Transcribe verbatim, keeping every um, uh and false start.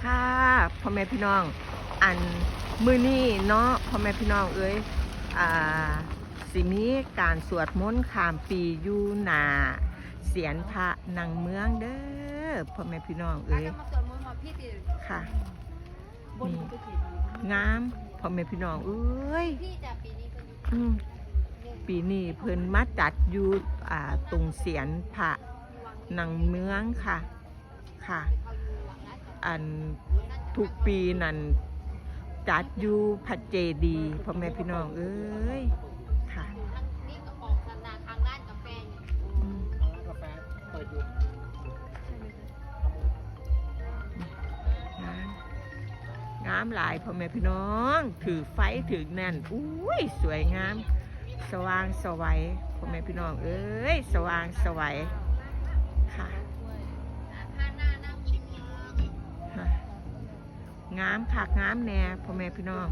ค่ะ พ่อแม่พี่น้อง อันมื้อนี้เนาะ พ่อแม่พี่น้องเอ้ย อ่า สิมีการสวดมนต์ข้ามปีอยู่หน้าเศียรพระนังเมืองเด้อ พ่อแม่พี่น้องเอ้ย มาสวดมนต์มาพี่ติ ค่ะ บน นี่ กุฏิ งาม พ่อแม่พี่น้องเอ้ย พี่จ้ะปีนี้ก็อยู่ อืม ปีนี้เพิ่นมาจัดอยู่ อ่า ตรงเศียรพระนังเมืองค่ะ ค่ะ อันทุกปีนั่นจัดอยู่พระเจดีย์ พ่อแม่พี่น้องเอ้ย ค่ะ นี่ก็ออกสนามทางร้านกาแฟอยู่ อืม ร้านกาแฟเปิดอยู่ งาม งามหลาย พ่อแม่พี่น้อง ถือไฟถือนั่น อุ้ย สวยงาม สว่างไสว พ่อแม่พี่น้องเอ้ย สว่างไสว ค่ะ ค่ะ งามคักงามแน่ พ่อแม่พี่น้อง